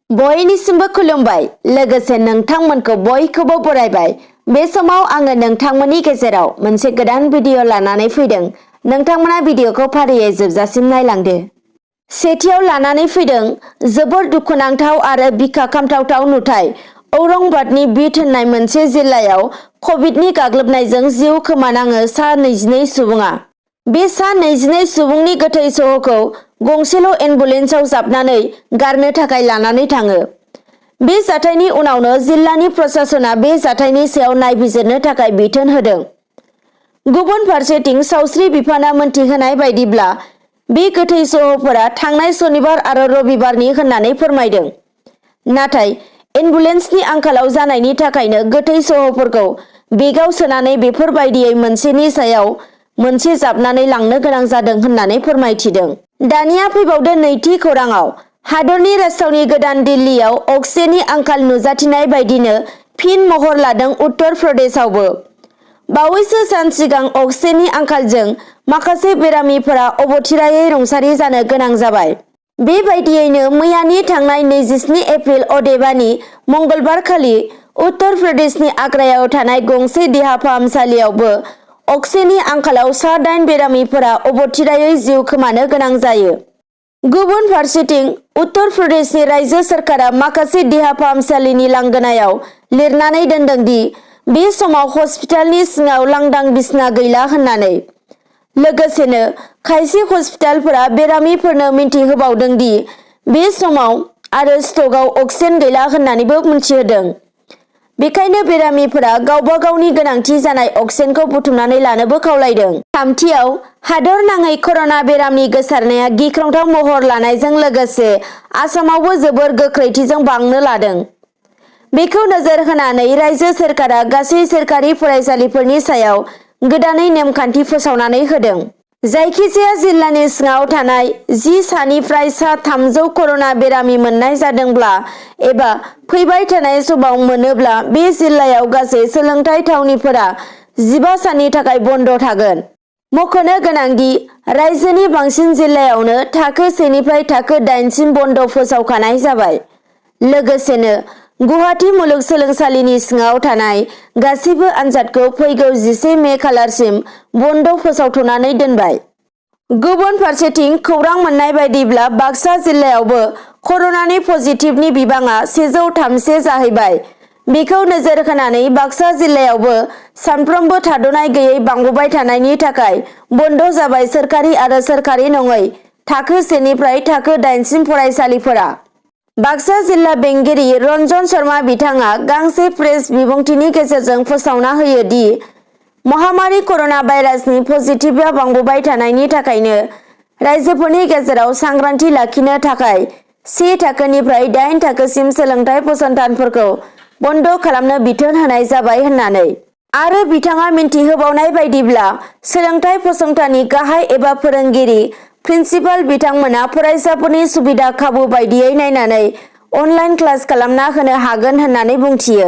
बयनिसिमबो खुलुमबाय लोगोसे नोंथांमोनखौ बयखौबो बरायबाय। बे समाव आङो नोंथांमोननि गेजेराव मोनसे गोदान भिडिअ लानानै फैदों। नोंथांमोना भिडिअखौ फारियै जोबजासिम नायलांदो। सेथियाव लानानै फैदों जोबोर दुखुनांथाव आरो बिखा खामथावथाव नुथाय। औरंगाबादनि बिट होननाय मोनसे जिल्लायाव कभिडनि गाग्लोबनायजों जिउ खोमानाङो सा 22 सुबुङा। बे सा 22 सुबुंनि गोथै सह'खौ गंसेल' एम्बुलेन्सआव जाबनानै गारनो थाखाय लानानै थाङो। बे जाथायनि उनावनो जिल्लानि प्रशासना बे जाथायनि सायाव नायबिजिरनो थाखाय बिथोन होदों। गुबुन फारसेथिं सावस्रि बिफाना मोनथिहोनाय बायदिब्ला बे गोथै सह'फोरा थांनाय सनिबार आरो रबिबारनि होननानै फोरमायदों। नाथाय एम्बुलेन्सनि आंखालाव जानायनि थाखायनो गोथै सह'फोरखौ बेगआव सोनानै बेफोरबायदियै मोनसेनि सायाव मोनसे जाबनानै लांनो गोनां जादों होननानै फोरमायथिदों। दानिया फैबावदो नैथि खौराङाव। हादरनि राजथावनि गोदान दिल्लीयाव अक्सिजेननि आंखाल नुजाथिनाय बायदिनो फिन महर लादों उत्तर प्रदेशआवबो। बावैसो सान सिगां अक्सिजेननि आंखालजों माखासे बेरामिफोरा अबथिरायै रुंसारि जानो गोनां जाबाय। बेबायदियैनो मैयानि थांनाय 27 एप्रिल अदेबानि मंगलबारखालि उत्तर प्रदेशनि आग्रायाव थानाय गंसे देहा फाहामसालियावबो अक्सिजेननि आंखालाव सा 8 बेरामिफोरा अबथिरायै जिउ खोमानो गोनां जायो। गुबुन फारसेथिं उत्तर प्रदेशनि रायजो सोरखारा माखासे देहा फाहामसालिनि लांगोनायाव लिरनानै दोनदों दि बे समाव हस्पिटालनि सिङाव लांदां बिसना गैला होननानै। लोगोसेनो खायसे हस्पिटालफोरा बेरामिफोरनो मिन्थिहोबावदों दि बे समाव आरो स्टकआव अक्सिजेन गैला होननानैबो मिन्थिहोदों। बेखायनो बेरामिफोरा गावबा गावनि गोनांथि जानाय अक्सिजेनखौ बुथुमनानै लानोबो खावलायदों। थामथियाव हादर नाङै कर'ना बेरामनि गोसारनाया गिख्रंथाव महर लानायजों लोगोसे आसामावबो जोबोर गोख्रैथिजों बांनो लादों। बेखौ नोजोर होनानै रायजो सोरखारा गासै सोरखारि फरायसालिफोरनि सायाव गोदानै नेमखान्थि फोसावनानै होदों। जायखिजाया जिल्लानि सिङाव थानाय 10 सानिफ्राय सा 300 कर'ना बेरामि मोननाय जादोंब्ला एबा फैबाय थानाय समाव मोनोब्ला बे जिल्लायाव गासै सोलोंथाइ थावनिफोरा 15 साननि थाखाय बन्द थागोन। मख'नो गोनांदि रायजोनि बांसिन जिल्लायावनो थाखो 1 निफ्राय थाखो 8 सिम बन्द फोसावखानाय जाबाय। लोगोसेनो गुवाहाटी मुलुगसोलोंसालिनि सिङाव थानाय गासैबो आनजादखौ फैगौ 11 मे खालारसिम बन्द फोसावथ'नानै दोनबाय। गुबुन फारसेथिं खौरां मोननाय बायदिब्ला बाक्सा जिल्लायावबो कर'नानि पजिटिभनि बिबाङा 103 जाहैबाय। बेखौ नोजोर होनानै बाक्सा जिल्लायावबो सानफ्रोमबो थाद'नाय गैयै बांबोबाय थानायनि थाखाय बन्द जाबाय सोरखारि आरो सोरखारि नङै थाखो 1 निफ्राय थाखो 8 सिम फरायसालिफोरा। बाक्सा जिल्ला बेंगिरि रन्जन शर्मा बिथाङा गांसे प्रेस बिबुंथिनि गेजेरजों फोसावना होयो दि महामारी कर'ना भाइरासनि पजिटिभआ बांबोबाय थानायनि थाखायनो रायजोफोरनि गेजेराव सांग्रांथि लाखिनो थाखाय 1 थाखोनिफ्राय 8 थाखोसिम सोलोंथाइ फसंथानफोरखौ बन्द खालामनो बिथोन होनाय जाबाय होननानै। आरो बिथाङा मिन्थिहोबावनाय बायदिब्ला सोलोंथाइ फसंथाननि गाहाय एबा फोरोंगिरि प्रिन्सिपाल बिथांमोना फरायसाफोरनि सुबिदा खाबु बायदियै नायनानै अनलाइन क्लास खालामना होनो हागोन होननानै बुंथियो।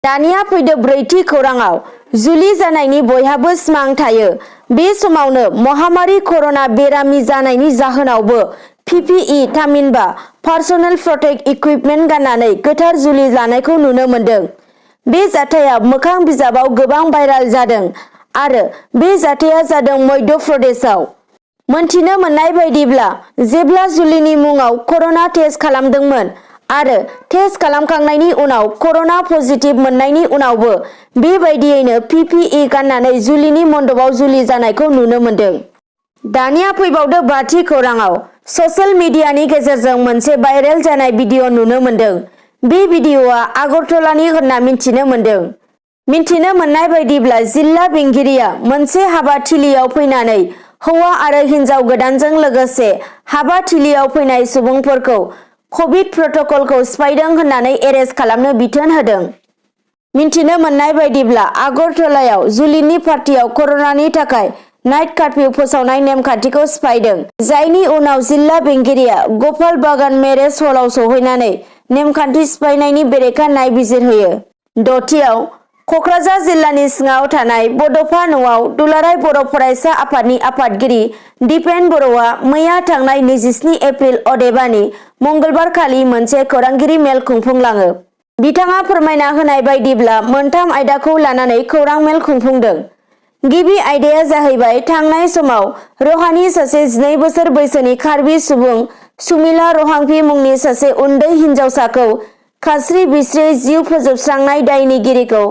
दानिया फैदो ब्रैथि खौराङाव। जुलि जानायनि बयहाबो सिमां थायो। बे समावनो महामारी कर'ना बेरामि जानायनि जाहोनावबो PPE थामहिनबा पार्सनेल प्रटेक्ट इकुइपमेन्ट गाननानै गोथार जुलि लानायखौ नुनो मोन्दों। बे जाथाया मोखां बिजाबाव गोबां भाइराल जादों आरो बे जाथाया जादों मध्य प्रदेशआव। मोनथिनो मोननाय बायदिब्ला जेब्ला जुलिनि मुङाव कर'ना टेस्ट खालामदोंमोन आरो टेस्ट खालामखांनायनि उनाव कर'ना पजिटिभ मोननायनि उनावबो बेबायदियैनो PPE गाननानै जुलिनि मन्दपआव जुलि जानायखौ नुनो मोन्दों। दानिया फैबावदो बाथि खौराङाव। ससियेल मिडियानि गेजेरजों मोनसे भाइरेल जानाय भिडिअ नुनो मोन्दों। बे भिडिअआ आगरतलानि होनना मिन्थिनो मोन्दों। मिन्थिनो मोननाय बायदिब्ला जिल्ला बेंगिरिया मोनसे हाबाथिलियाव फैनानै हौवा आरो हिन्जाव गोदानजों लोगोसे हाबाथिलियाव फैनाय सुबुंफोरखौ कभिड प्रट'कलखौ सिफायदों होननानै एरेस्ट खालामनो बिथोन होदों। मिन्थिनो मोननाय बायदिब्ला आगरतलायाव जुलिनि पार्टियाव कर'नानि थाखाय नाइट कार्फिउ फोसावनाय नेमखान्थिखौ सिफायदों। जायनि उनाव जिल्ला बेंगिरिया गपाल बागान मेरेज हलाव सौहैनानै नेमखान्थि सिफायनायनि बेरेखा नायबिजिरहोयो। दथियाव क'क्राझार जिल्लानि सिङाव थानाय बड'फा न'आव दुलाराय बर' फरायसा आफादनि आफादगिरि दिपेन बर'आ मैया थांनाय 27 एप्रिल अदेबानि मंगलबारखालि मोनसे खौरांगिरि मेल खुंफुंलाङो। बिथाङा फोरमायना होनाय बायदिब्ला मोनथाम आयदाखौ लानानै खौरां मेल खुंफुंदों। गिबि आयदाया जाहैबाय थांनाय समाव रहानि सासे 12 बोसोर बैसोनि कार्बि सुबुं सुमिला रहांफि मुंनि सासे उन्दै हिनजावसाखौ खास्रि बिस्रि जिउ फोजोबस्रांनाय दायनिगिरिखौ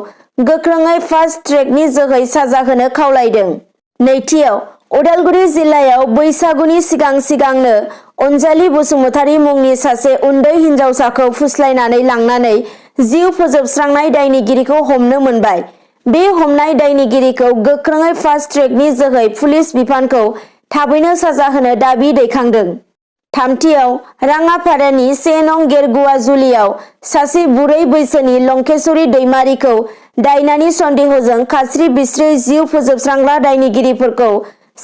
गोख्रोङै फास्ट ट्रेकनि जोहै साजा होनो खावलायदों। नैथियाव उदालगुरि जिल्लायाव बैसागुनि सिगांनो अनजालि बसुमतारी मुंनि सासे उन्दै हिनजावसाखौ फुस्लायनानै लांनानै जिउ फोजोबस्रांनाय दायनिगिरिखौ हमनो मोनबाय। बे हमनाय दायनिगिरिखौ गोख्रोङै फास्ट ट्रेकनि जोहै पुलिस बिफानखौ थाबैनो साजा होनो दाबि दैखांदों। थामथियाव राङापारानि 1 नं गेरगुवा जुलियाव सासे बुरै बैसोनि लंकेश्वरी दैमारिखौ दायनानि सन्देहजों खास्रि बिस्रि जिउ फोजोबस्रांग्रा दायनिगिरिफोरखौ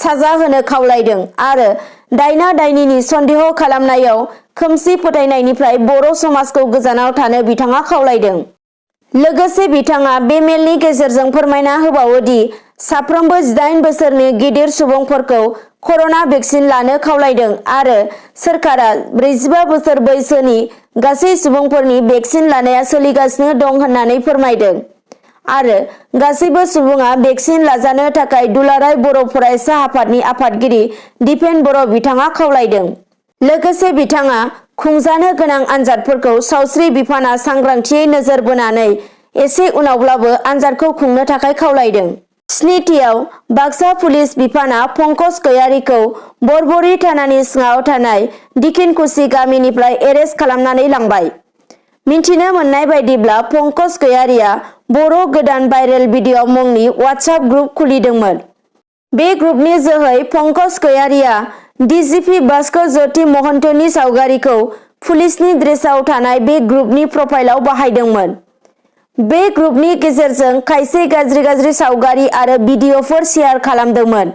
साजा होनो खावलायदों आरो दायना दायनिनि सन्देह खालामनायाव खोमसि फोथायनायनिफ्राय बर' समाजखौ गोजानाव थानो बिथाङा खावलायदों। लोगोसे बिथाङा बे मेलनि गेजेरजों फोरमायना होबावो दि साफ्रोमबो 18 बोसोरनि गिदिर सुबुंफोरखौ कर'ना भेक्सिन लानो खावलायदों आरो सोरखारा 45 बोसोर बैसोनि गासै सुबुंफोरनि भेक्सिन लानाया सोलिगासिनो दं होननानै फोरमायदों आरो गासैबो सुबुङा भेक्सिन लाजानो थाखाय दुलाराय बर' फरायसा आफादनि आफादगिरि दिपेन बर' बिथाङा खावलायदों। लोगोसे बिथाङा खुंजानो गोनां आनजादफोरखौ सावस्रि बिफाना सांग्रांथियै नोजोर बोनानै एसे उनावब्लाबो आनजादखौ खुंनो थाखाय खावलायदों। स्निथियाव बाक्सा पुलिस बिफाना पंकज गयारीखौ बरबरि थानानि सिङाव थानाय दिखिनकुसि गामिनिफ्राय एरेस्ट खालामनानै लांबाय। मिथिनो मोननाय बायदिब्ला पंकज गयारीया बर' गोदान भाइरेल भिडिअ मुंनि वाट्सएप ग्रुप खुलिदोंमोन। बे ग्रुपनि जोहै पंकज गयारीया डिजिपि भास्कर ज्योति महन्तनि सावगारिखौ पुलिसनि ड्रेसआव थानाय बे ग्रुपनि प्रफाइलाव बाहायदोंमोन। बे ग्रुपनि गेजेरजों खायसे गाज्रि सावगारि आरो भिडिअफोर शेयार खालामदोंमोन।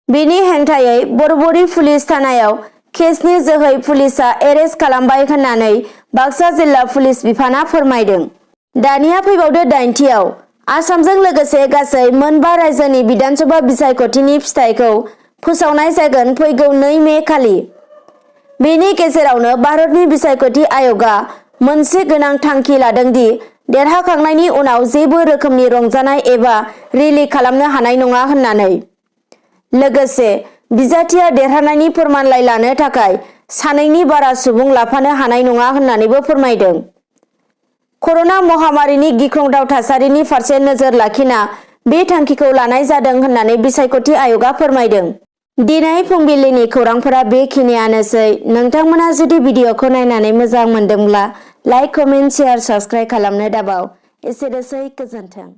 बेनि हेंथायै बरबरि पुलिस थानायाव केसनि जोहै पुलिसआ एरेस्ट खालामबाय होननानै बाक्सा जिल्ला पुलिस बिफाना फोरमायदों। दानिया फैबावदो 9थियाव आसामजों लोगोसे गासै मोनबा रायजोनि बिधानसभा बिसायख'थिनि फिथाइखौ फोसावनाय जागोन फैगौ 2 मे खालि। बेनि गेजेरावनो भारतनि बिसायख'थि आय'गआ मोनसे गोनां थांखि लादों दि देरहाखांनायनि उनाव जेबो रोखोमनि रंजानाय एबा रेली खालामनो हानाय नङा होननानै। लोगोसे बिजाथिया देरहानायनि फोरमानलाइ लानो थाखाय 2नि बारा सुबुं लाफानो हानाय नङा होननानैबो फोरमायदों। कर'ना महामारिनि गिख्रंथाव थासारिनि फारसे नोजोर लाखिना बे थांखिखौ लानाय जादों होननानै बिसायख'थि आय'गआ फोरमायदों। दिनै फुंबिलिनि खौरांफोरा बेखिनियानोसै। नोंथांमोना जुदि भिडिअखौ नायनानै मोजां मोनदोंब्ला लाइक, कमेन्ट, शेयार, साबस्क्राइब खालामनो दाबाव। एसेनोसै, गोजोन्थों।